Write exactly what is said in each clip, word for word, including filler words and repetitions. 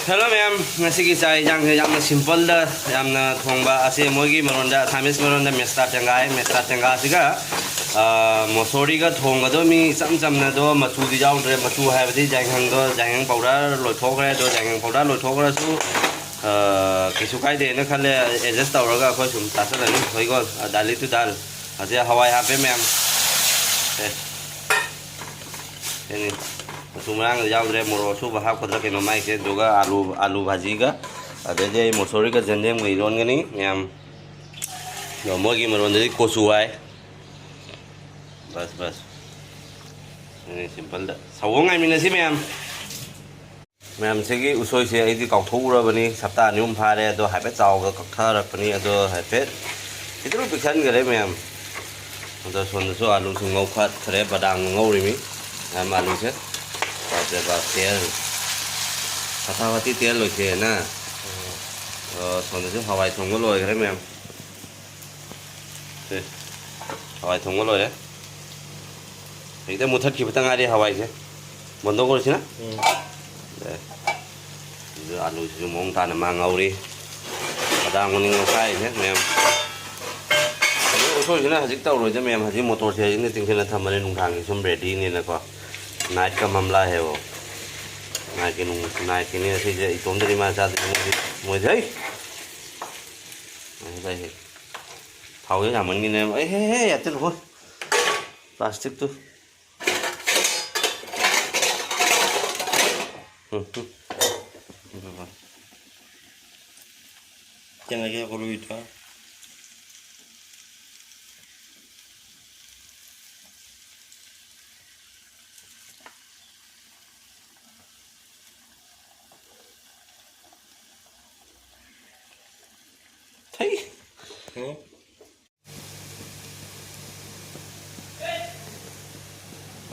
Hello ꯃꯌꯥꯝ, ꯉꯁꯤꯒꯤ ꯆꯥꯛ ꯌꯦꯟꯁꯥꯡꯁꯦ ꯌꯥꯝꯅ ꯁꯤꯝꯄꯜꯗ, ꯌꯥꯝꯅ ꯊꯣꯡꯕ ꯑꯁꯤ ꯃꯣꯏꯒꯤ ꯃꯔꯣꯟꯗ, ꯑꯁꯥꯃꯤꯁ ꯃꯔꯣꯟꯗ ꯃꯦꯁꯇꯥ ꯇꯦꯡꯒꯥꯏ, ꯃꯦꯁꯇꯥ ꯇꯦꯡꯒꯥꯁꯤꯒ, ꯑ, ꯃꯣꯁꯣꯔꯤꯒ ꯊꯣꯡꯒꯗꯕ ꯃꯤ ꯏꯆꯝ ꯆꯝꯅ, ꯑꯗꯣ ꯃꯆꯨꯗꯤ ꯌꯥꯎꯗ꯭ꯔꯦ꯫ ꯃꯆꯨ ꯍꯥꯏꯕꯗꯤ ꯖꯥꯏꯉꯪꯗꯣ, ꯖꯥꯏꯉꯪ ꯄꯥꯎꯗꯔ ꯂꯣꯏꯊꯣꯛꯈ꯭ꯔꯦ꯫ ꯑꯗꯣ ꯖꯥꯏꯉꯪ ꯄꯥꯎꯗꯔ ꯂꯣꯏꯊꯣꯛꯈ꯭ꯔꯁꯨ, ꯑ, ꯀꯩꯁꯨ ꯀꯥꯏꯗꯦꯅ ꯈꯜꯂꯦ꯫ ꯑꯦꯗꯖꯁ ꯇꯧꯔꯒ ꯑꯩꯈꯣꯏ ꯁꯨꯝ ꯆꯥꯁꯤꯜꯂꯅꯤ꯫ ꯍꯣꯏꯀꯣ, ꯗꯥꯂꯤ ꯇꯨ ꯗꯥꯜ꯫ ꯑꯁꯤ ꯍꯋꯥꯏ ꯍꯥꯞꯄꯦ ꯃꯌꯥꯝ꯫ ꯑꯦ꯫ ꯁꯤꯅꯤ꯫ ꯃꯆꯨ ꯃꯔꯥꯡ ꯌꯥꯎꯗ꯭ꯔꯦ, ꯃꯣꯔꯣꯛ ꯑꯁꯨꯕ ꯍꯥꯞꯀꯗ꯭ꯔꯥ ꯀꯩꯅꯣ ꯃꯥꯏꯁꯦ, ꯑꯗꯨꯒ ꯑꯥꯂꯨ, ꯑꯥꯂꯨ ꯚꯥꯖꯤꯒ, ꯑꯗꯩꯗꯤ ꯑꯩ ꯃꯣꯁꯣꯔꯤꯒ ꯖꯦꯟꯗꯦꯝꯒ ꯏꯔꯣꯟꯒꯅꯤ ꯃꯌꯥꯝ꯫ ꯑꯗꯣ ꯃꯣꯏꯒꯤ ꯃꯔꯣꯟꯗꯗꯤ ꯀꯣꯆꯨ ꯍꯥꯏ꯫ Bus, bus. ꯁꯤꯅꯤ ꯁꯤꯝꯄꯜꯗ꯫ ꯁꯧꯕ ꯉꯥꯏꯃꯤꯟꯅꯁꯤ ꯃꯌꯥꯝ꯫ ꯃꯌꯥꯝꯁꯤꯒꯤ ꯎꯁꯣꯏꯁꯦ ꯑꯩꯗꯤ ꯀꯥꯎꯊꯣꯛꯎꯔꯕꯅꯤ, ꯍꯞꯇꯥ ꯑꯅꯤ ꯑꯍꯨꯝ ꯐꯥꯔꯦ꯫ ꯑꯗꯣ ꯍꯥꯏꯐꯦꯠ ꯆꯥꯎꯒ ꯀꯛꯊꯔꯛꯄꯅꯤ, ꯑꯗꯣ ꯍꯥꯏꯐꯦꯠ ꯈꯤꯇꯪ ꯄꯤꯛꯁꯟꯈꯔꯦ ꯃꯌꯥꯝ꯫ ꯑꯗꯣ ꯁꯣꯝꯗꯁꯨ ꯑꯥꯂꯨꯁꯨ ꯉꯧꯈꯠꯈ꯭ꯔꯦ, ꯕꯗꯥꯝꯒ ꯉꯧꯔꯤꯃꯤ ꯃꯌꯥꯝ ꯑꯥꯂꯨꯁꯦ꯫ ꯕꯥꯞ ꯔꯦ ꯕꯥꯞ, ꯇꯦꯜ ꯐꯇꯥ ꯐꯇꯤ ꯇꯦꯜ ꯂꯣꯏꯁꯦꯅ꯫ ꯑꯗꯣ ꯁꯣꯝꯗꯁꯨ ꯍꯋꯥꯏ ꯊꯣꯡꯕ ꯂꯣꯏꯈ꯭ꯔꯦ ꯃꯌꯥꯝ꯫ ꯁꯦ, ꯍꯋꯥꯏ ꯊꯣꯡꯕ ꯂꯣꯏꯔꯦ꯫ ꯍꯦꯛꯇ ꯃꯨꯊꯠꯈꯤꯕꯇ ꯉꯥꯏꯔꯤ ꯍꯋꯥꯏꯁꯦ꯫ ꯕꯟꯗꯣꯛ ꯑꯣꯏꯔꯁꯤꯅ꯫ ꯎꯝ꯫ ꯑꯦ, ꯑꯗꯨ ꯑꯥꯂꯨꯁꯤꯁꯨ ꯃꯑꯣꯡ ꯇꯥꯅ ꯃꯥ ꯉꯧꯔꯤ꯫ ꯕꯗꯥꯝ ꯃꯅꯤꯡ ꯃꯈꯥꯏꯁꯦ ꯃꯌꯥꯝ꯫ ꯑꯗꯨ ꯎꯁꯣꯏꯁꯤꯅ ꯍꯧꯖꯤꯛ ꯇꯧꯔꯣꯏꯗ ꯃꯌꯥꯝ, ꯍꯧꯖꯤꯛ ꯃꯣꯇꯣꯔ ꯁꯦꯜꯁꯤꯅ ꯇꯤꯡꯁꯤꯜꯂ ꯊꯝꯕꯅꯦ ꯅꯨꯡꯗꯥꯡꯒꯤ ꯁꯨꯝ ꯔꯦꯗꯤꯅꯦꯅꯀꯣ꯫ ꯅꯥꯏꯠꯀ ꯃꯝꯂꯥ ꯍꯦꯕꯣ꯫ ꯅꯥꯏꯠꯀꯤ ꯅꯨꯡ-, ꯅꯥꯏꯠꯀꯤꯅꯤ ꯉꯁꯤꯁꯦ, ꯏꯇꯣꯝꯗꯗꯤ ꯃꯥ ꯆꯥꯗꯣꯏꯅꯤ꯫ ꯃꯣꯏꯗꯤ, ꯃꯣꯏꯗꯤ, ꯍꯩ! ꯃꯣꯏꯗꯤ ꯍꯩ꯫ ꯊꯥꯎꯁꯦ ꯌꯥꯝꯃꯟꯈꯤꯅꯦ꯫ ꯑꯩ, ꯍꯦ, ꯍꯦ, ꯌꯥꯠꯇꯅꯨꯀꯣ꯫ ꯄ꯭ꯂꯥꯁꯇꯤꯛꯇꯨ꯫ ꯎꯝ, ꯎꯝ꯫ ꯆꯪꯉꯒꯦ ꯀꯣꯂꯨꯏꯗ꯫ ꯊꯩ꯫ ꯎꯝ꯫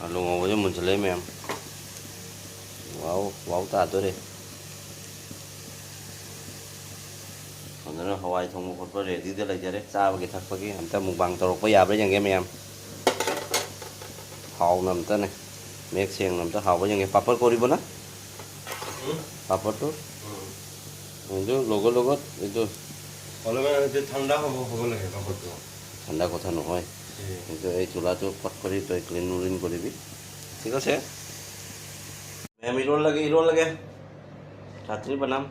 ꯑꯥꯂꯨ ꯉꯧꯕꯁꯦ ꯃꯨꯟꯁꯤꯜꯂꯛꯑꯦ ꯃꯌꯥꯝ꯫ ꯋꯥꯎ, ꯋꯥꯎ ꯇꯥꯗꯣꯔꯦ꯫ ꯑꯗꯨꯅ ꯍꯋꯥꯏ ꯊꯣꯡꯕ ꯈꯣꯠꯄ ꯔꯦꯗꯤꯗ ꯂꯩꯖꯔꯦ꯫ ꯆꯥꯕꯒꯤ ꯊꯛꯄꯒꯤ ꯑꯝꯇ ꯃꯨꯛꯕꯥꯡ ꯇꯧꯔꯛꯄ ꯌꯥꯕ꯭ꯔꯥ ꯌꯦꯡꯒꯦ ꯃꯌꯥꯝ꯫ ꯍꯥꯎꯅ ꯑꯝꯇꯅꯦ꯫ ꯃꯌꯦꯛ ꯁꯦꯡꯅ ꯑꯝꯇ ꯍꯥꯎꯕ ꯌꯦꯡꯒꯦ꯫ ꯄꯥꯄꯔ ꯀꯣꯔꯤꯕꯣꯅ? পাপৰটো। এইটো লগৰ লগত এইটো। অলপমান এইটো ঠাণ্ডা হ'ব, হ'ব লাগে পাপৰটো। ঠাণ্ডা কথা নহয়। কিন্তু এই চোলাটো ফট কৰি তই ক্লিন উলিন কৰিবি। ঠিক আছে? মেম, ইৰোল লাগে, ইৰোল লাগে। চাটনি বনাম।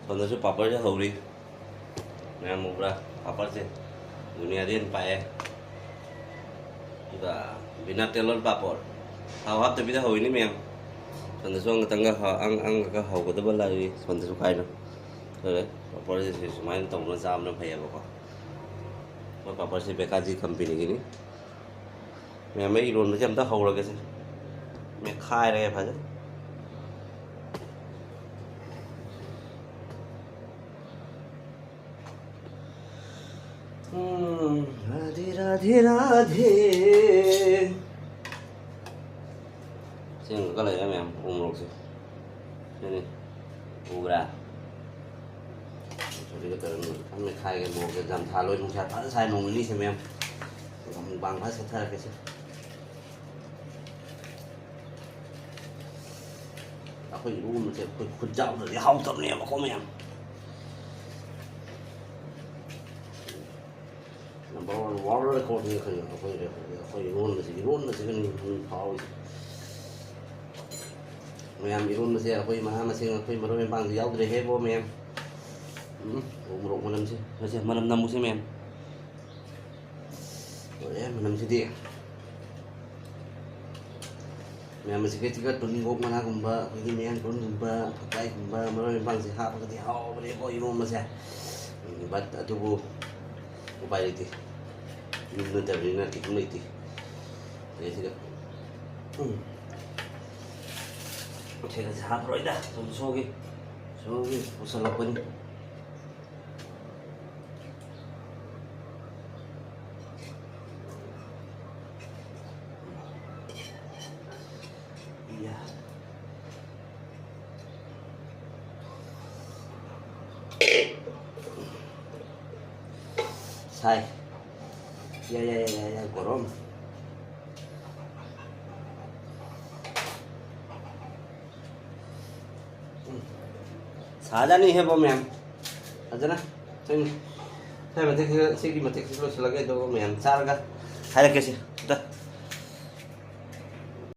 ꯁꯣꯝꯗꯁꯨ ꯄꯥꯄꯔꯁꯦ ꯍꯧꯔꯤ꯫ ꯃꯌꯥꯝ ꯎꯕ꯭ꯔꯥ? ꯄꯥꯄꯔꯁꯦ ꯗꯨꯅꯤꯌꯥꯗꯤ ꯍꯦꯟꯅ ꯄꯥꯛꯑꯦ꯫ ꯑꯗꯨꯒ ꯕꯤꯅꯥ ꯇꯦꯂꯣꯟ ꯄꯥꯄꯔ꯫ ꯊꯥꯎ ꯍꯥꯞꯇꯕꯤꯗ ꯍꯧꯔꯤꯅꯤ ꯃꯌꯥꯝ꯫ ꯁꯣꯝꯗꯁꯨ ꯑꯪꯒꯇꯪꯒ ꯍ-, ꯑꯪ-, ꯑꯪꯒꯒ ꯍꯧꯒꯗꯕ ꯂꯩꯔꯤ꯫ ꯁꯣꯝꯗꯁꯨ ꯈꯥꯏꯅ꯫ ꯂꯣꯏꯔꯦ꯫ ꯄꯥꯄꯔꯁꯦ ꯁꯤ ꯁꯨꯃꯥꯏꯅ ꯇꯧꯅ ꯆꯥꯕꯅ ꯐꯩꯌꯦꯕꯀꯣ꯫ ꯃꯣꯏ ꯄꯥꯄꯔꯁꯦ ꯕꯦꯀꯥꯖꯤ ꯀꯝꯄꯦꯅꯤꯒꯤꯅꯤ꯫ ꯃꯌꯥꯝ, ꯑꯩ ꯏꯔꯣꯟꯕꯁꯦ ꯑꯝꯇ ꯍꯧꯔꯒꯦꯁꯦ꯫ ꯃꯦꯠꯈꯥꯏꯔꯒꯦ ꯐꯖꯅ꯫ ꯎꯝ, ꯔꯥꯙꯦ, ꯔꯥꯙꯦ, ꯔꯥꯙꯦ꯫ ꯆꯦꯡꯒ ꯂꯩꯔꯦ ꯃꯌꯥꯝ, ꯎ ꯃꯣꯔꯣꯛꯁꯦ꯫ ꯁꯤꯅꯤ꯫ ꯎꯕ꯭ꯔꯥ? ꯍꯧꯖꯤꯛꯀ ꯇꯧꯔꯒ ꯐꯖꯅ ꯃꯦꯠꯈꯥꯏꯒꯦ꯫ ꯃꯣꯔꯣꯛꯁꯦ ꯌꯥꯝ ꯁꯥꯍꯜꯂꯣꯏ, ꯅꯨꯡꯁꯥ ꯐꯖꯅ ꯁꯥꯏ ꯅꯣꯡ ꯅꯤꯅꯤꯁꯦ ꯃꯌꯥꯝ꯫ ꯑꯗꯨꯒ ꯃꯨꯛꯕꯥꯡ ꯐꯖꯅ ꯁꯦꯠꯊꯔꯛꯀꯦꯁꯦ꯫ ꯑꯩꯈꯣꯏ ꯏꯔꯣꯟꯕꯁꯦ ꯑꯩꯈꯣꯏ ꯈꯨꯠ ꯌꯥꯎꯗ꯭ꯔꯗꯤ ꯍꯥꯎꯇꯕꯅꯦꯕꯀꯣ ꯃꯌꯥꯝ꯫ Number one world record ꯅꯤ ꯑꯩꯈꯣꯏ, ꯑꯩꯈꯣꯏ record ꯅꯤ꯫ ꯑꯩꯈꯣꯏ ꯏꯔꯣꯟꯕꯁꯤ, ꯏꯔꯣꯟꯕꯁꯤꯒꯅꯤ ꯃꯤ ꯐꯥꯎꯔꯤꯁꯦ꯫ ꯃꯌꯥꯝ, ꯏꯔꯣꯟꯕꯁꯦ ꯑꯩꯈꯣꯏ ꯃꯅꯥ ꯃꯁꯤꯡ, ꯑꯩꯈꯣꯏ ꯃꯔꯣꯏ ꯃꯄꯥꯡꯁꯦ ꯌꯥꯎꯗ꯭ꯔꯦꯍꯦꯕꯣ ꯃꯌꯥꯝ꯫ ꯎꯝ, ꯎ ꯃꯣꯔꯣꯛ ꯃꯅꯝꯁꯦ, ꯃꯁꯦ ꯃꯅꯝ ꯅꯝꯃꯨꯁꯦ ꯃꯌꯥꯝ꯫ ꯂꯣꯏꯔꯦ ꯃꯅꯝꯁꯤꯗꯤ꯫ ꯃꯌꯥꯝ, ꯃꯁꯤ ꯀꯩ ꯇꯤꯀꯠ ꯇꯨꯅꯤꯡꯈꯣꯛ ꯃꯅꯥꯒꯨꯝꯕ, ꯑꯩꯈꯣꯏꯒꯤ ꯃꯌꯥꯡ ꯇꯣꯟꯒꯨꯝꯕ, ꯐꯛꯄꯥꯏꯒꯨꯝꯕ, ꯃꯔꯣꯏ ꯃꯄꯥꯡꯁꯦ ꯍꯥꯞꯄꯒꯗꯤ ꯍꯥꯎꯕꯅꯦꯀꯣ ꯏꯔꯣꯝꯕꯁꯦ꯫ ꯎꯝ, but ꯑꯗꯨꯕꯨ ꯎꯄꯥꯏ ꯂꯩꯇꯦ꯫ ꯌꯨꯝ ꯅꯠꯇꯕꯅꯤꯅ ꯈꯤꯇꯪ ꯂꯩꯇꯦ꯫ ꯑꯗꯩꯁꯤꯗ, ꯎꯝ꯫ ꯁꯤꯒꯁꯦ ꯍꯥꯞꯄꯔꯣꯏꯗ, ꯁꯨꯝ ꯁꯣꯒꯤ, ꯁꯣꯒꯤ ꯄꯨꯁꯜꯂꯛꯄꯅꯤ꯫ ꯏꯌꯥ꯫ ꯁꯥꯏ꯫ ꯌꯥ, ꯌꯥ, ꯌꯥ, ꯌꯥ, ꯌꯥ, ꯒꯣꯔꯝ꯫ ꯎꯝ꯫ ꯁꯥꯖꯥꯠꯅꯤꯍꯦꯕꯣ ꯃꯌꯥꯝ꯫ ꯐꯖꯅ꯫ ꯁꯤꯒꯤ ꯃꯇꯦꯛꯁꯤ, ꯁꯤꯒꯤ ꯃꯇꯦꯛꯁꯤ ꯂꯣꯏꯁꯤꯜꯂꯒꯦ, ꯑꯗꯨꯒ ꯃꯌꯥꯝ ꯆꯥꯔꯒ ꯍꯥꯏꯔꯛꯀꯦꯁꯦ꯫ ꯑꯝꯇ꯫